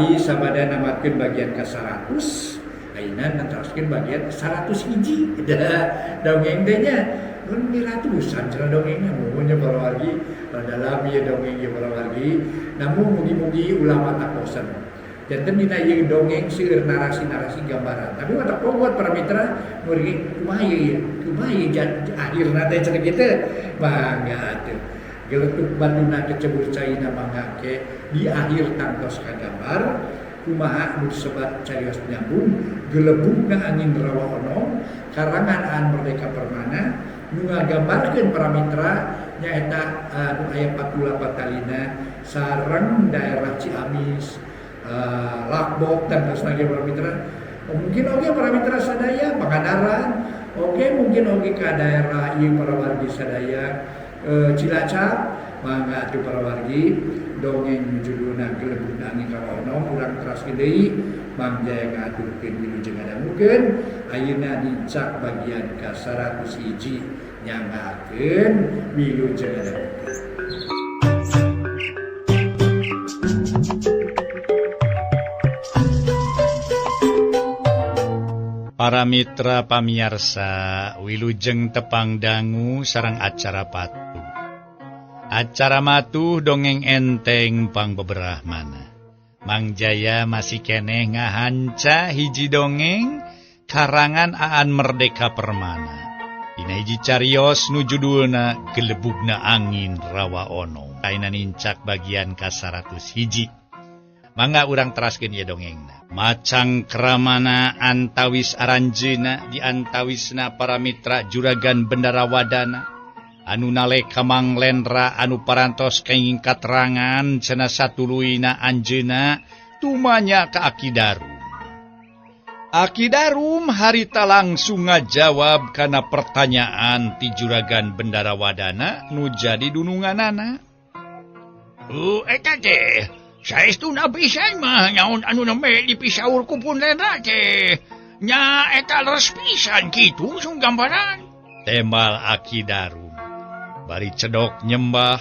wargi sabada namatkeun bagian ka 100 ayeuna nateraskeun bagian 101 da dongeng teh nya mun ratusan cenah dongengna muhun nya para wargi dalam ieu dongeng ieu para wargi namun mugi-mugi ulah matak bosen janten dina ieu dongeng seueur narasi-narasi gambaran tapi matak pogot para mitra mugi kumaha ieu kumaha ieu akhirna teh cenah kitu mangga atuh geletuk batuna kecebur caina mangga ke di akhir tangtos kagambar kumaha nu disebat carios nyambung gelebugna angin rawa onom karangan Aan Merdeka Permana nu ngagambarkeun para mitra nyaeta anu aya patula patalina sareng daerah Ciamis Lakbok dan lagi para mitra mungkin oge para mitra sadaya Pangandaran oke mungkin oge ka daerah ieu para wargi sadaya Cilacap mangga atuh para wargi dongeng nu judulna Gelebugna Angin Rawa Onom urang teraskeun deui Mang Jaya ngaturkeun wilujeng ngadangukeun ayeuna nincak bagian ka 101 nyanggakeun wilujeng ngadangukeun. Para mitra pamiarsa wilujeng tepang dangu sareng acara patuh. Acara matuh dongeng enteng pangbeberah mana. Mang Jaya masih keneh ngahanca hiji dongeng karangan Aan Merdeka Permana. Dina hiji carios nu judulna Gelebugna Angin Rawa Onom. Ayeuna nincak bagian ka 101. Mangga urang teraskeun ieu dongengna. Macang kramana antawis aranjeuna diantawisna para mitra juragan Bendara Wadana anu naleka Mang Lendra anu parantos kenging katerangan cenah satuluyna anjeuna tumanya ka Aki Darum. Aki Darum harita langsung ngajawab kana pertanyaan ti juragan Bendara Wadana nu jadi dununganana. Eta teh saestuna pisan mah nyaon anu nembe dipisaur ku pun Lendra teh. Nya eta leres pisan kitu sung gambaran. Tembal Aki Darum. Bari cedok nyembah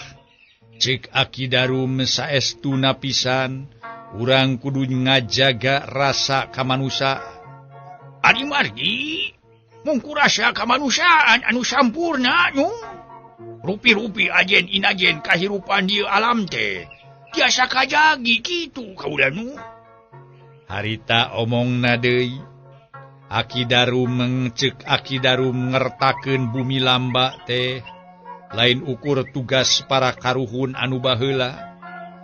cek Aki Darum saestuna pisan urang kudu ngajaga rasa kamanusiaan. Ari margi mungku rasa kamanusiaan anu sampurna nu rupi-rupi ajen inajen kahirupan di alam teh tiasa kajagi kitu kaula nu. Harita omongna deui Aki Darum mengcek Aki Darum ngertakeun bumi lamba teh lain ukur tugas para karuhun anu baheula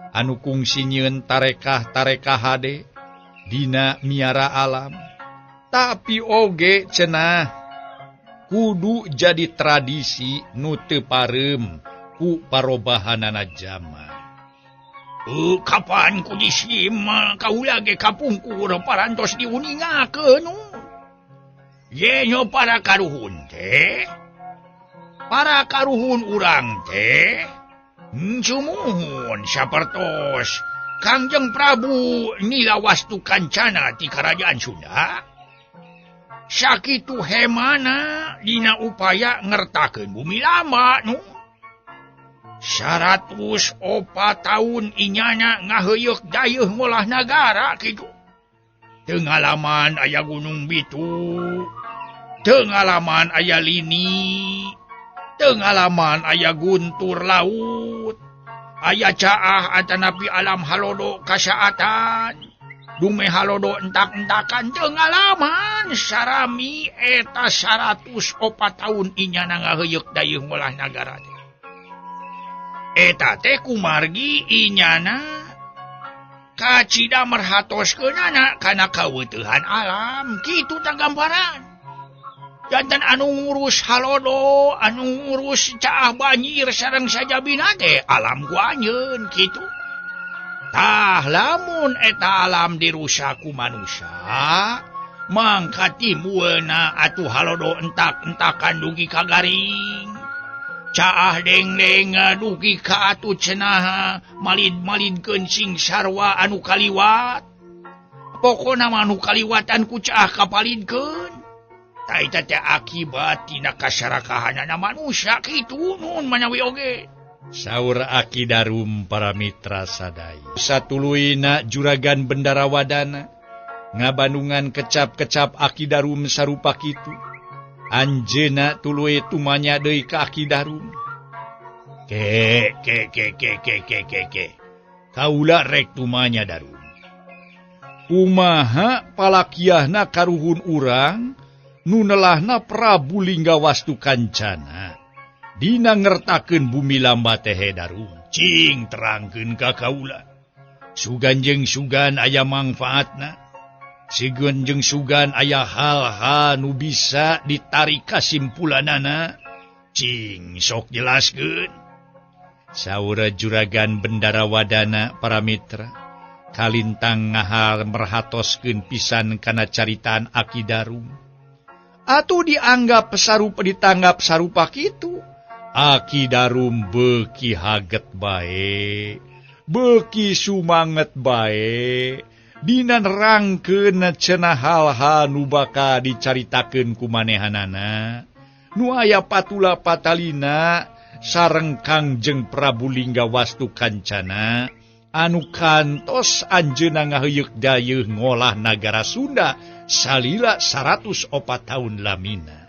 anu kungsi nyieun tarekah-tarekah hade dina miara alam tapi oge cenah kudu jadi tradisi nu teu pareum ku parobahanana jaman. Kapan ku disima kaula ge kapungkur parantos diuningakeun nu. Ye nyo para karuhun teh para karuhun urang teh sumuhun sapertos Kangjeng Prabu Nilawastu Kancana ti Kerajaan Sunda sakitu hemana dina upaya ngertakeun bumi lama nu 104 tahun inyana ngaheuyeuk dayeuh ngolah nagara kitu. Teu ngalaman aya Gunung Bitu, teu ngalaman aya lini, teu ngalaman aya guntur laut, aya caah atanapi alam halodo kasaatan, dume halodo entak-entakan teu ngalaman sarami eta 104 tahun inyana ngaheuyeuk dayeuh ngolah nagara teh. Eta teh kumargi inyana kacida merhatoskeunana kana kaweutehan alam kitu tah gambaran. Jantan anu ngurus halodo, anu ngurus caah banjir sareng sajabina teh alam ku anjeun kitu. Tah lamun eta alam dirusak ku manusia, mangka timbulna atuh halodo entak-entakan dugi ka garing. Caah dengdeng dugi ka atuh cenah malid-malidkeun sing sarwa anu kaliwat. Pokona mah anu kaliwatan ku caah kapalidkeun. Tah eta teh akibat tina kasarakahanana manusia kitu nun manawi oge. Saur Aki Darum para mitra sadaya. Satuluyna Juragan Bendara Wadana ngabandungan kecap-kecap Aki Darum sarupa kitu. Anjeunna tuluy tumanya deui ka Aki Darum. Ke ke ke ke ke ke ke ke. Kaula rek tumanya Darum. Kumaha palakiahna karuhun urang nu nelahna Prabu Linggawastu Kancana. Dina ngertakeun bumi lamba teh Darum. Cing terangkeun ka kaula. Sugan jeung sugan aya mangfaatna. Sigun jeung sugan aya hal-hal nu bisa ditarik kasimpulanana. Cing sok jelaskeun. Saur Juragan Bendara Wadana para mitra kalintang ngahal merhatoskeun pisan kana caritaan Aki Darum. Atuh dianggap sarupa ditanggap sarupa kitu. Aki Darum beuki haget bae, beuki sumanget bae, dina nerangkeun cenah hal-hal nu bakal dicaritakeun ku manehanana. Nu aya patula patalina sareng Kangjeng Prabu Linggawastu Kancana anu kantos anjeunna ngaheuyeuk dayeuh ngolah nagara Sunda salila 104 tahun lamina.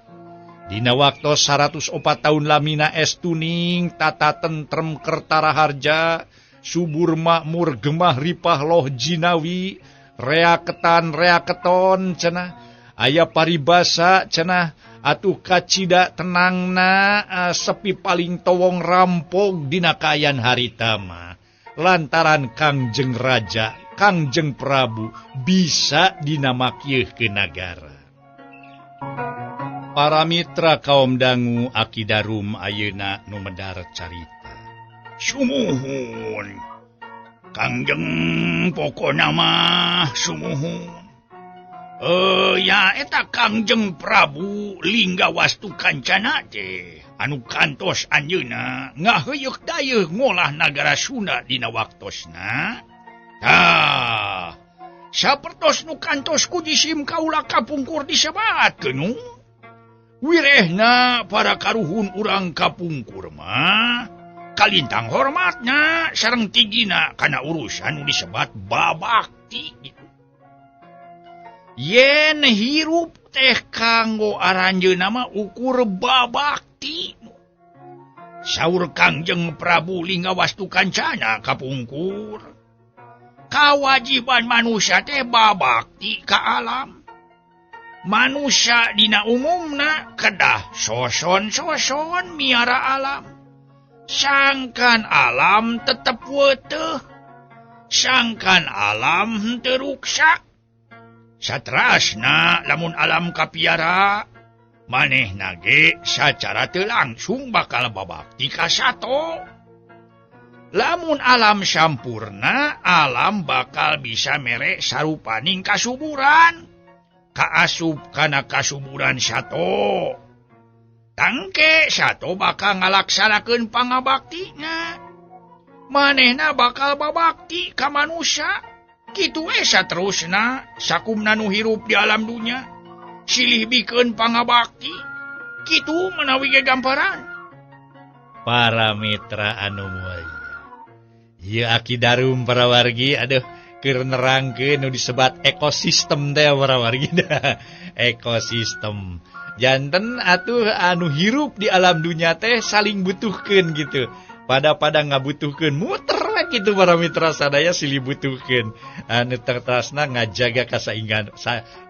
Dina waktu 104 tahun lamina estuning tata tentrem kertara harja subur makmur gemah ripah loh jinawi reaketan reaketon cenah aya paribasa cenah atuh kacida tenangna sepi paling towong rampog dina kaayaan harita mah lantaran Kangjeng Raja Kangjeng Prabu bisa dinamakieuh ke nagara. Para mitra kaum dangu Aki Darum ayeuna nu medar carita. Sumuhun Kangjeng pokona mah sumuhun. Ya eta Kangjeng Prabu Linggawastu Kancana teh anu kantos anjeunna ngaheuyeuk dayeuh ngolah nagara Sunda dina waktosna. Tah, sapertos nu kantos ku jisim kaula kapungkur disebatkeun. Wirehna para karuhun urang kapungkur mah kalintang hormatna sareng tigina kana urusan nu disebat babakti gitu. Yen hirup teh kanggo aranjeunna mah ukur babakti. Saur Kangjeng Prabu Linggawastu Kancana kapungkur. Kawajiban manusia teh babakti ka alam. Manusia dina umumna kedah soson-soson miara alam. Sangkan alam tetep weteh. Sangkan alam henteu ruksak. Satrasna lamun alam kapiara, manehna ge sacara teu langsung bakal babakti ka sato. Lamun alam sampurna, alam bakal bisa mere sarupaning kasuburan. Kaasup kana kasuburan sato. Tangke sato bakal ngalaksanakeun pangabaktina. Manehna bakal babakti ka manusia. Kitu we saterusna sakumna nu hirup di alam dunya. Silih bikeun pangabakti. Kitu menawi ge gamparan. Para mitra anu mulia. Ieu Aki Darum para wargi aduh keur nerangkeun nu disebat ekosistem teh para wargi. Ekosistem. Janten atuh anu hirup di alam dunya teh saling butuhkeun gitu. Pada-pada ngabutuhkeun muter gitu para mitra sadaya silih butuhkeun. Anu tertasna ngajaga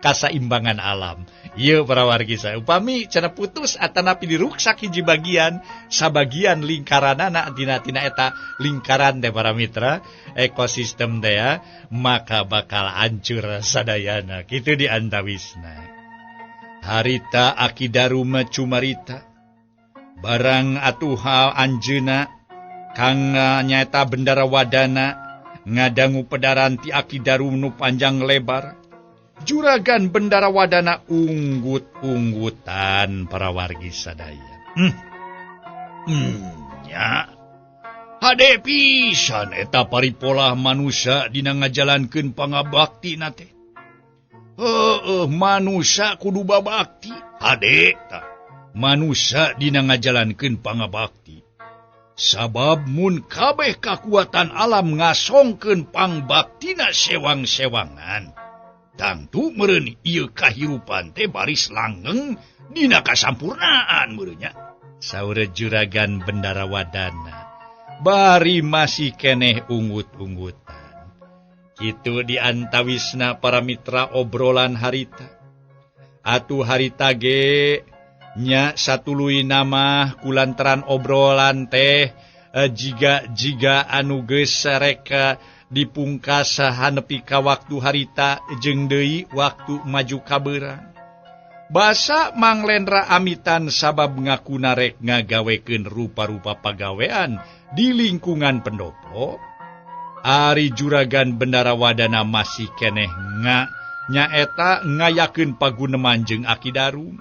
kasaimbangan alam. Ieu para wargi saya upami cenah putus atanapi diruksak hiji bagian sabagian lingkaranana dina-tina eta lingkaran teh para mitra ekosistem teh ya, maka bakal hancur sadayana. Kitu di antawisna. Harita Aki Darum cumarita barang atuh anjeunna kang nyaeta Bendara Wadana ngadangu pedaran ti Aki Darum nu panjang lebar. Juragan Bendara Wadana unggut-unggutan para wargi sadaya. Ya. Hade pisan eta paripolah manusia dina ngajalankeun pangabaktina teh. Heueuh manusia kudu babakti. Hade tah. Manusia dina ngajalankeun pangabakti. Sabab mun kabeh kakuatan alam ngasongkeun pangbaktina sewang-sewangan, tangtu meureun ieu kahirupan teh baris langgeng dina kasampurnaan meureun nya. Saur Juragan Bendara Wadana bari masih keneh ungut-ungutan. Kitu diantawisna para mitra obrolan harita. Atuh harita ge nya satuluy nama kulantaran obrolan teh jiga-jiga anu geus rek dipungkas hanepi ka waktu harita jeung deui waktu maju ka beurang. Basa Mang Lendra amitan sabab ngakuna rek ngagawekeun rupa-rupa pagawean di lingkungan pendopo. Ari Juragan Bendara Wadana masih keneh nga nyaeta ngayakeun paguneman jeung Aki Darum.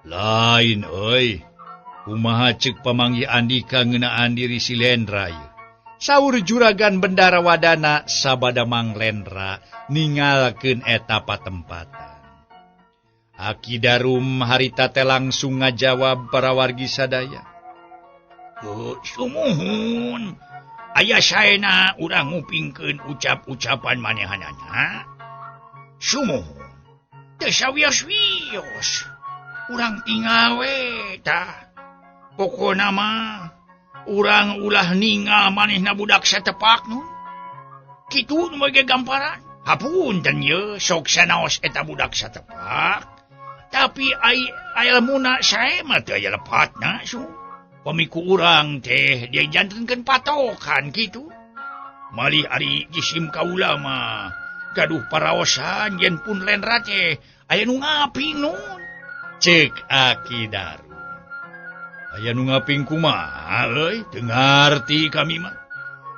Lain euy, kumaha ceuk pamanggih Andika ngeunaan diri si Lendra ieu? Saur Juragan Bendara Wadana sabada Mang Lendra ningalkeun eta patempatan. Aki Darum harita teh langsung ngajawab para wargi sadaya. Oh, sumuhun. Aya saena urang ngupingkeun ucap-ucapan manehanana. Sumuhun. Teu sawios-wios. Urang tinggal we tah. Pokona mah urang ulah ningal manehna budak satepak nun. Kitu nu ge gamparan. Hapunten ye sok sanaos eta budak satepak. Tapi ai ilmuna sae mah teu aya lepatna su. Pamiku urang teh dia jantenkeun patokan kitu. Malih ari jisim kaula mah gaduh paraosan yen pun Lendra teh aya nu ngaping nun. Cek Aki Darum. Aya nu ngaping kumaha euy, teu ngarti kami mah.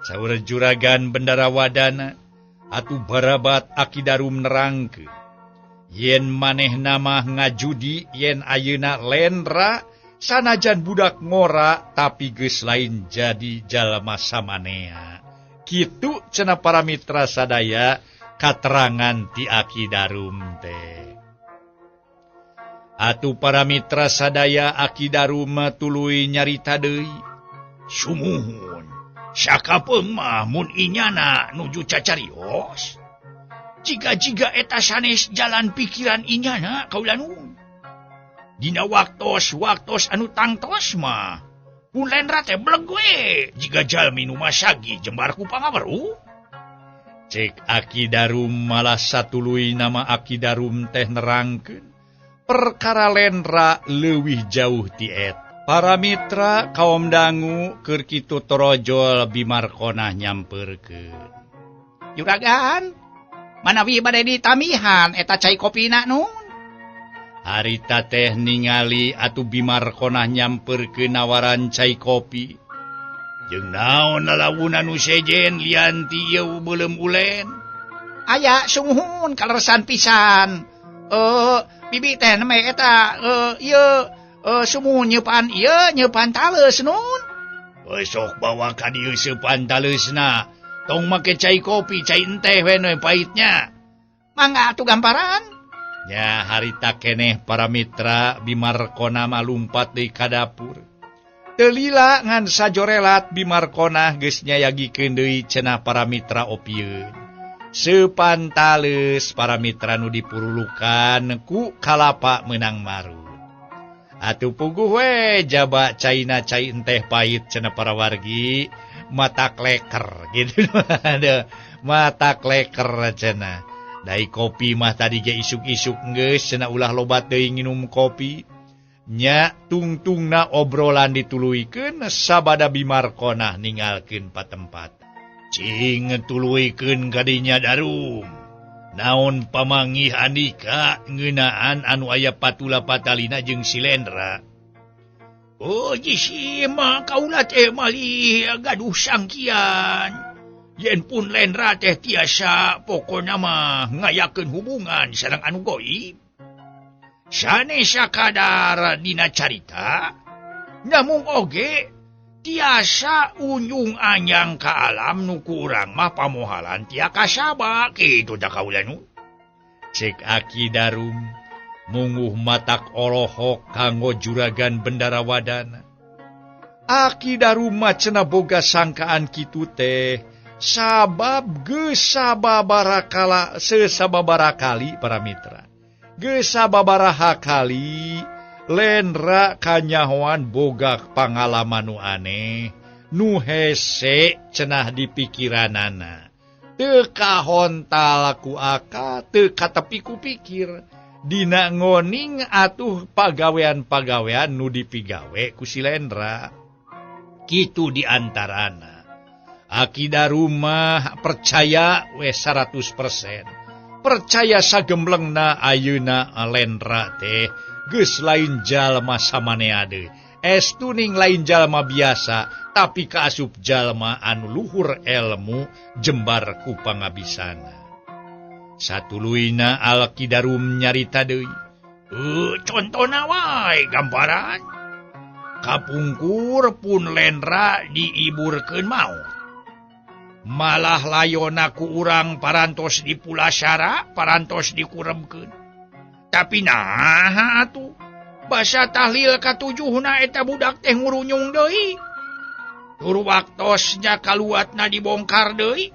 Saur Juragan Bendara Wadana atuh barabat Aki Darum nerangkeun. Yen manehna mah ngajudi yen ayeuna Lendra sanajan budak ngora tapi geus lain jadi jalma samanea. Kitu cenah para mitra sadaya katerangan ti Aki Darum teh. Atuh para mitra sadaya Aki Darum tuluy nyarita deui. Sumuhun, sakapeung mah mun inyana nuju cacarios. Jiga-jiga eta sanes jalan pikiran inyana kaula nun. Dina waktos-waktos anu tangtos mah pun Lendra teh beleg we jiga jalmi nu masagi jembar ku pangaweruh. Cek Aki Darum malah satuluy nama Aki Darum teh nerangkeun perkara Lendra leuwih jauh ti eta. Para mitra kaum dangu keur kitu torojol Bimarkonah nyamperkeun. Juragan, manawi bade ditamihan eta cai kopina nun. Harita teh ningali atuh Bimarkonah nyamperkeun nawaran cai kopi. Jeung naon lalawuna nu sejen lian ti ieu beuleum ulen? Aya sumuhun kaleresan pisan. Bibi teh neme eta ieu sumuhun nyeupan ieu nyeupan taleus nun. Sok bawa ka dieu seupan taleusna. Tong make cai kopi, cai enteh we nu pahitnya. Mangga atuh gamparan. Nya harita keneh para mitra Bimarkona mah lumpat deui ka dapur. Teu lila ngan sajorelat Bimarkona geus nyayagikeun deui cenah para mitra opieun. Seupan taleus para mitra nu dipurulukan ku kalapa meunang marut. Atuh puguh we jaba caina cai enteh pahit cenah para wargi mata kleker gitu. Mata kleker cenah. Dai kopi mah tadi ge isuk-isuk geus cenah ulah lobat deui nginum kopi. Nya tungtungna obrolan dituluykeun sabada Bimarkonah ningalkeun patempat. Cing tuluykeun kadinya Darum. Naon pamanggih Andika ngeunaan anu aya patula patalina jeung si Lendra. Oh jisim mah kaula teh malih gaduh sangkian. Yen pun Lendra teh tiasa pokona mah ngayakeun hubungan sareng anu goib. Sanes sakadar dina carita, namung oge tiasa unjung anyang ka alam nu ku urang mah pamohalan tia kasaba kitu da kaula nu. Cek Aki Darum munguh matak olohok kanggo Juragan Bendara Wadana. Aki Daruma cenah boga sangkaan kitu teh sabab geus sababarakala sesababaraha kali para mitra. Geus sababaraha kali Lendra kanyahoan boga pangalaman nu aneh nu hese cenah di pikiranana. Teu kahontal ku akal, teu katepi ku pikir. Dina ngoning atuh pagawean-pagawean nu dipigawe ku si Lendra. Kitu diantarana. Aki Daruma percaya we 100%. Percaya sagemblengna ayeuna Lendra teh geus lain jalma samanea deui. Estuning lain jalma biasa, tapi kaasup jalma anu luhur elmu jembar ku pangabisana. Satuluyna Aki Darum nyarita deui. Contona wae gambaran. Kapungkur pun Lendra diiburkeun maot. Malah layona ku urang parantos dipulasara, parantos dikurebkeun. Tapi naha atuh basa tahlil katujuhna eta budak teh ngurunyung deui. Tur waktosnya kaluatna dibongkar deui.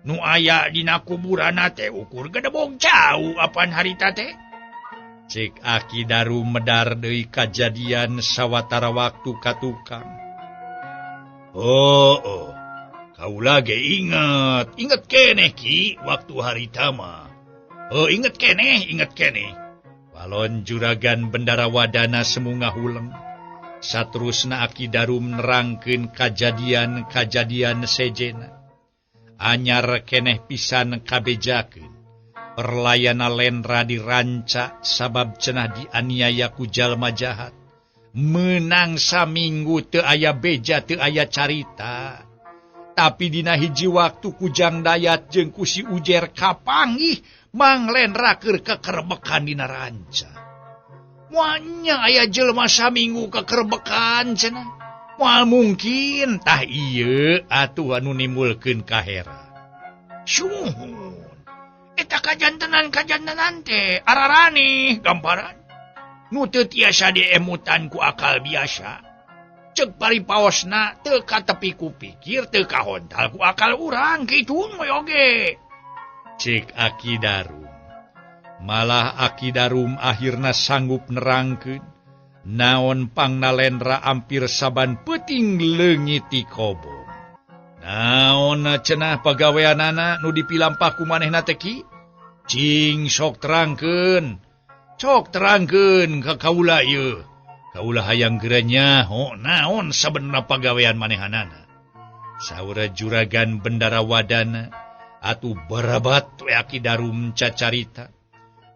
Nu aya dina kuburanna teh ukur gedebog jauh apan harita teh. Cek Aki Darum medar deui kajadian sawatara waktu ka tukang. Oh, oh. Kaula ge inget, inget keneh ki waktu harita mah. Oh, inget keneh, inget keneh. Balon juragan Bendara Wadana semu ngahuleng. Saterusna Aki Darum nerangkeun kajadian-kajadian sejena. Anyar keneh pisan kabejakeun. Perlayana Lendra diranca sabab cenah dianiaya ku jalma jahat. Menang saminggu teu aya beja teu aya carita. Tapi dina hiji waktu Kujang Dayat jeung ku si Ujer kapanggih Mang Lendra keur kekerbekan dina ranca. Moalnya aya jelema saminggu kekerbekan cenah. Moal mungkin tah ieu atuh anu nimbulkeun kahera. Sumuhun. Eta kajantenan-kajantenan teh ararane gambaran. Nu teu tiasa diemutan ku akal biasa. Cek paripaosna teu katepi ku pikir teu kahontal ku akal urang kitu we oge. Cek Aki Darum. Malah Aki Darum akhirna sanggup nerangkeun naon pangna Lendra ampir saban peuting leungit ti kobong. Naon cenah pagaweanana nu dipilampah ku manehna teh ki? Cing sok terangkeun. Sok terangkeun ka kaula ieu. Kaula hayang geura nyaho naon sabenerna pagawean manehanana. Saur juragan Bendara Wadana atuh barabat we Aki Darum cacarita.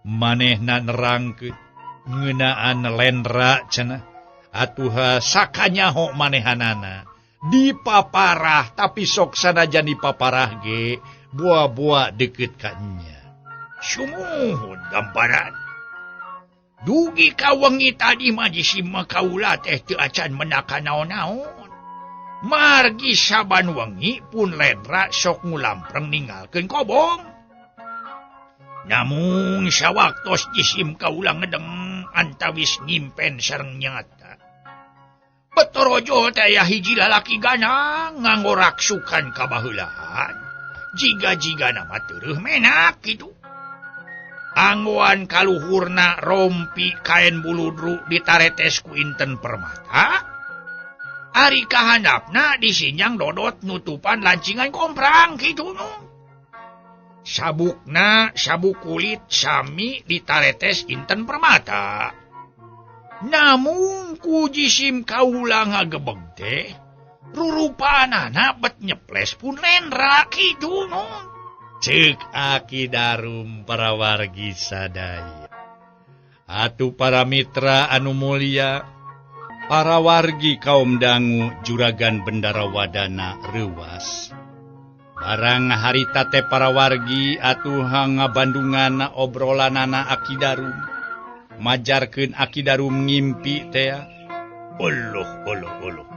Manehna nerangkeun ngeunaan Lendra cenah. Atuh sakanyaho manehanana dipaparah tapi sok sanajan dipaparah ge buah-buah deket ka nya. Sumuhun gambaran. Dugi ka wengi tadi mah jisim kaula teh teu acan menaka naon-naon. Margi saban wengi pun Lendra sok ngulampreng ninggalkeun kobong. Namung sawaktos jisim kaula ngedeng antawis ngimpen sareng nyata. Betorojo teh aya hiji lalaki ganang nganggoraksukan ka baheulaan. Jiga-jiga nama teureun menak kitu. Anggoan kaluhurna rompi kain buludru ditaretes ku inten permata. Ari kahandapna disinjang dodot nutupan lancingan komprang kitu nu. Sabukna sabuk kulit sami ditaretes inten permata. Namung ku jisim kaula ngagebeg teh rurupaanana bet nyeples pun Lendra kitu nu. Cek Aki Darum para wargi sadaya. Atuh para mitra anu mulia, para wargi kaum dangu juragan Bendara Wadana reuwas. Barang harita teh para wargi atuh ngabandungan obrolanana Aki Darum. Majarkeun Aki Darum ngimpi teh. Oloh oloh oloh.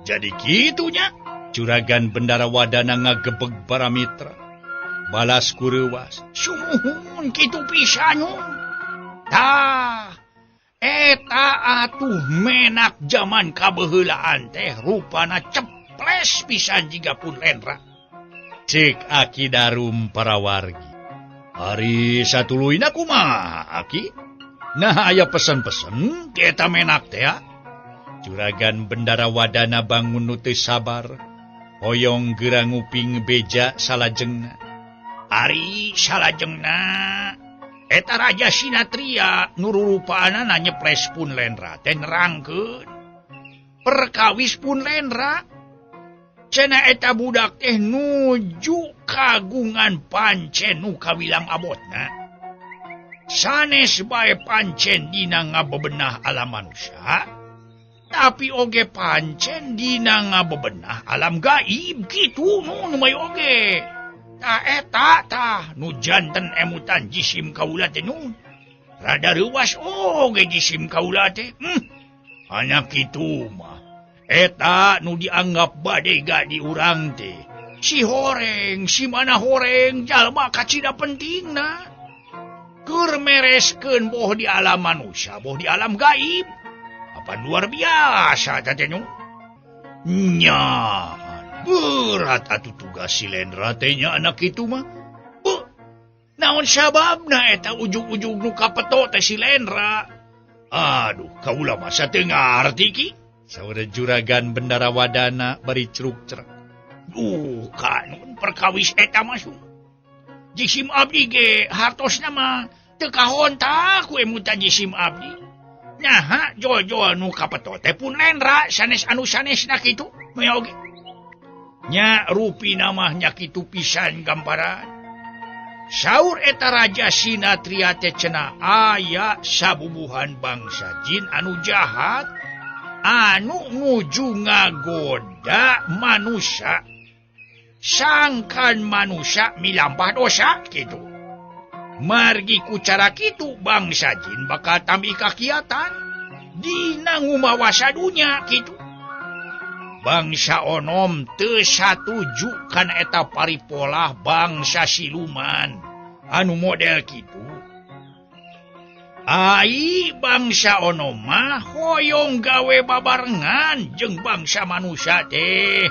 Jadi kitunya juragan Bendara Wadana ngagebeg para mitra. Balas ku reuwas. Sumuhun kitu pisan. Tah, Eta atuh menak zaman kabeheulaan teh rupana ceples pisan jiga pun Lendra. Cek Aki Darum para wargi. Ari satuluyna kumaha Aki? Nah aya pesen-pesen ti eta menak teh. Juragan Bendara Wadana bangun nu teu sabar, hoyong geura nguping beja salajengna. Ari salajengna eta Raja Sinatria nu rurupaanana nyeples pun Lendra teh nerangkeun perkawis pun Lendra. Cenah eta budak teh nuju kagungan pancen nu kawilang abotna. Sanes bae pancen dina ngabebenah alam manusia, tapi oge pancen dina ngabebenah alam gaib kitu nu may oge. Ta eta tah nu janten emutan jisim kaula teh nu. Rada reuwas oge jisim kaula teh. Anak kitu mah eta nu dianggap badega di urang teh. Si horeng, si mana horeng jalma kacida pentingna. Keur mereskeun boh di alam manusia, boh di alam gaib. Apa luar biasa teh nu. Nya, berat atuh tugas si Lendra teh nya anak kitu mah. Beuh, naon sababna eta ujug-ujug nu kapeto teh si Lendra? Aduh, kaula mah sateu ngarti ki. Saur Juragan Bendara Wadana bari cruk-crek. Duh, kanun perkawis eta mah su. Jisim abdi ge hartosna mah teu kahonta ku emutan jisim abdi. Naha jol-jol nu kapeto teh pun Lendra sanes anu sanesna kitu mah oge. Nya rupina mah nya kitu pisan gambaran. Saur eta Raja Sinatria teh cenah aya sabubuhan bangsa jin anu jahat anu nuju ngagoda manusia. Sangkan manusia milampah dosa kitu. Margi ku cara kitu bangsa jin bakal tambih kakiatan dina ngumawasa dunya kitu. Bangsa onom teu satuju kana eta paripolah bangsa siluman anu model kitu. Ai bangsa onom mah hoyong gawe babarengan jeung bangsa manusia teh.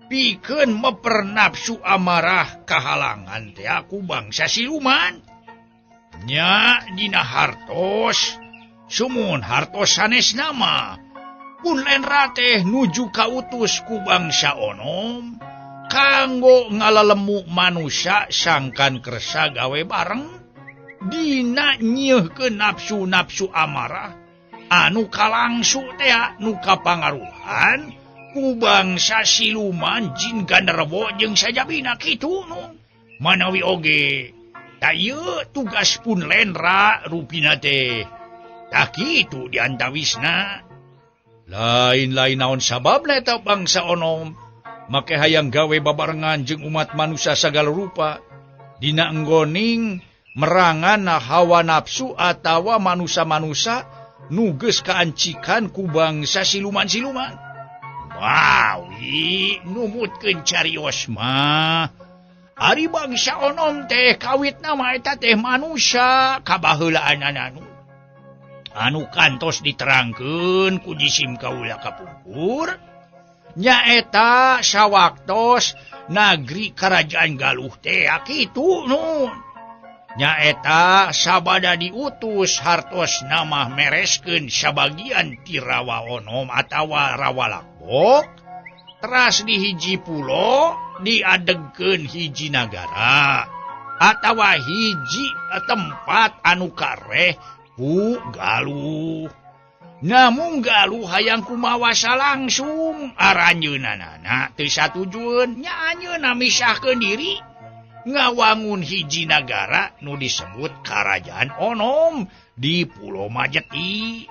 Pikeun mepernapsu amarah kahalangan teh aku bangsa siluman. Nya dina hartos, sumun hartos sanes nama. Pun Lendra teh nuju kautus ku bangsa onom kanggo ngalalemu manusia sangkan kersa gawe bareng dina nyieuhkeun nafsu-nafsu amarah anu kalangsu teh nu kapangaruhan ku bangsa siluman jin ganderwo jeung sajabina kitu nu manawi oge ta ieu tugas pun Lendra rupina teh tah kitu diantawisna. Lain-lain naon sababna eta bangsa onom make hayang gawe babarengan jeung umat manusia sagala rupa dina enggoning merangan hawa nafsu atawa manusia-manusia nu geus kaancikan ku bangsa siluman-siluman. Wawi numutkeun carios mah ari bangsa onom teh kawitna mah eta teh manusia kabaheulaanana anu kantos diterangkeun ku jisim kaula kapungkur nyaeta sawaktos nagri kerajaan Galuh teh kitu nun nyaeta sabada diutus hartos nama mereskeun sabagian ti rawa onom atawa rawa lakbok teras di hiji pulo diadegkeun hiji nagara atawa hiji tempat anu kareh ku Galuh. Namung Galuh hayang kumawasa langsung aranjeunanana teu satujueun nya anjeunna misahkeun diri ngawangun hiji nagara nu disebut Karajaan Onom di Pulau Majeti.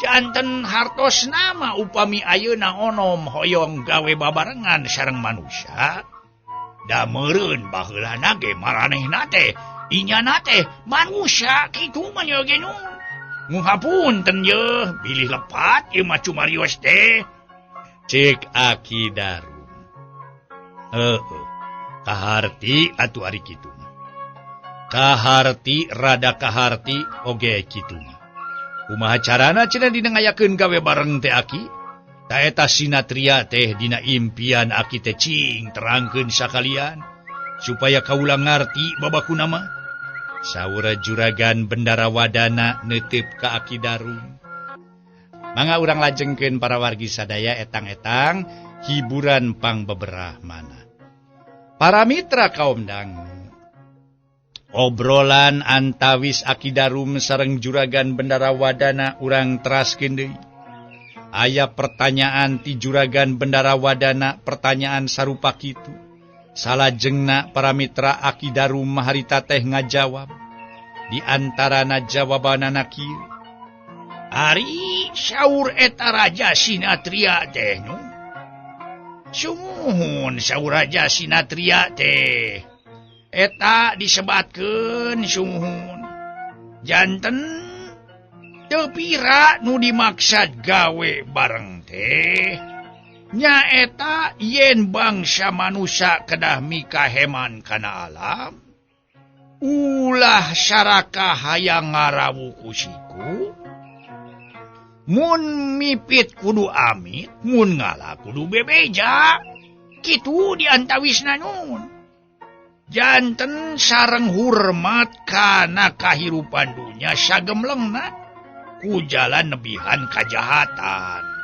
Janten hartos nama upami ayeuna onom hoyong gawe babarengan sareng manusia da meureun baheulana ge maranehna teh inyana teh manusia kitu mah nya ge nu. Nguhapunten yeuh bilih lepat ieu mah cumarios teh. Cek Aki Darum. Heueuh, kaharti atuh ari kitu mah. Kaharti rada kaharti oge kitu mah. Kumaha carana cenah dina ngayakeun gawe bareng teh aki? Ta eta Sinatria teh dina impian aki teh cing terangkeun sakalian supaya kaula ngarti babakuna mah. Saur Juragan Bendara Wadana neuteup ka Aki Darum. Mangga urang lajengkeun para wargi sadaya etang-etang hiburan pangbeberah mana. Para mitra kaum dangu, obrolan antawis Aki Darum sareng Juragan Bendara Wadana urang teraskeun deui. Aya pertanyaan ti Juragan Bendara Wadana, pertanyaan sarupa kitu. Salajengna para mitra Aki Darum harita teh ngajawab. Di antarana jawabanana kieu. Ari saur eta Raja Sinatria teh nu. Sumuhun saur Raja Sinatria teh. Eta disebatkeun sumuhun. Janten teu pira nu dimaksad gawe bareng teh. Nyaeta yen bangsa manusia kedah mikaheman kana alam. Ulah saraka hayang ngarawu ku siku. Mun mipit kudu amit, mun ngala kudu bebeja. Kitu diantawisna nun. Janten sareng hormat kana kahirupan dunya sagemlengna ku jalan nebihan kajahatan.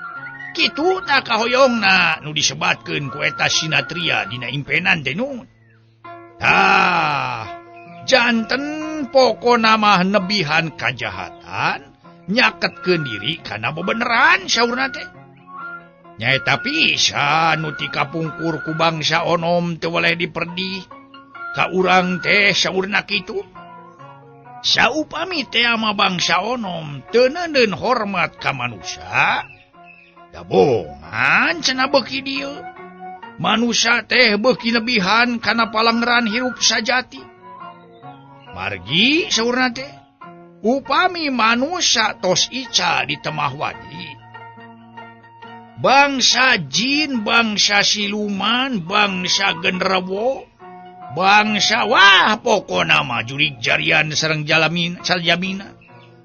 Kitu tak kahoyongna nu disebatkeun ku eta Sinatria dina impenan teh nun. Tah, janten pokona mah nebihan kajahatan nyaketkeun diri kana bebeneran saurna teh. Nyaeta pisan nu ti kapungkur ku bangsa onom teu weleh diperdih. Ka urang teh saurna kitu. Saupami teh ama bangsa onom teu neuneun hormat ka manusia, dabongan cenah beuki dieu. Manusia teh beuki nebihan kana palangran hirup sajati. Margi saurna teh upami manusia tos ica di temah wadi, bangsa jin, bangsa siluman, bangsa genderuwo, bangsa wah pokona mah jurig jarian sareng jalamin saljamina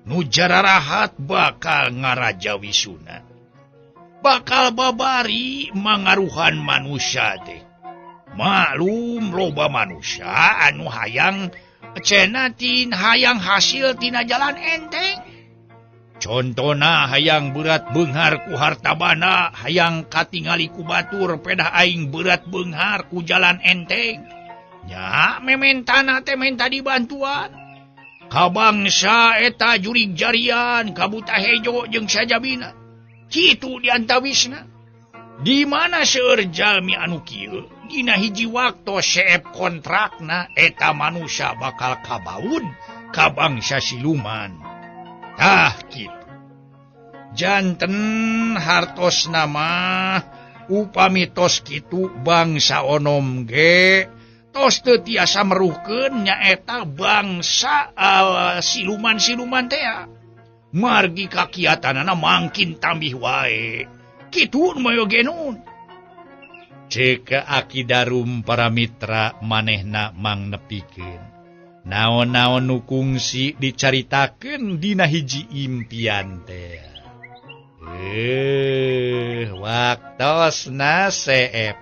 nu jararahat bakal ngaraja wisuna, bakal babari mangaruhan manusia teh. Maklum loba manusia anu hayang cenah tin hayang hasil tina jalan enteng. Contona hayang berat beunghar ku harta banda, hayang katingali ku batur pedah aing berat beunghar ku jalan enteng. Nya mementana teh menta dibantuan. Ka bangsa eta jurig jarian, ka buta hejo jeung sajabina. Kitu diantawisna. Di mana seueur jalmi anu kieu dina hiji waktu seep kontrakna eta manusia bakal kabaud ka bangsa siluman. Tah kitu. Janten hartosna mah upami tos kitu bangsa onom ge tos teu tiasa meruhkeun nyaeta bangsa siluman-siluman teh. Margi kakiatanana mangkin tambih wae. Kitu nu moyoge nun. Ceuk Aki Darum para mitra manehna mang nepikeun. Naon-naon nu kungsi dicaritakeun dina hiji impian teh. Waktosna seep.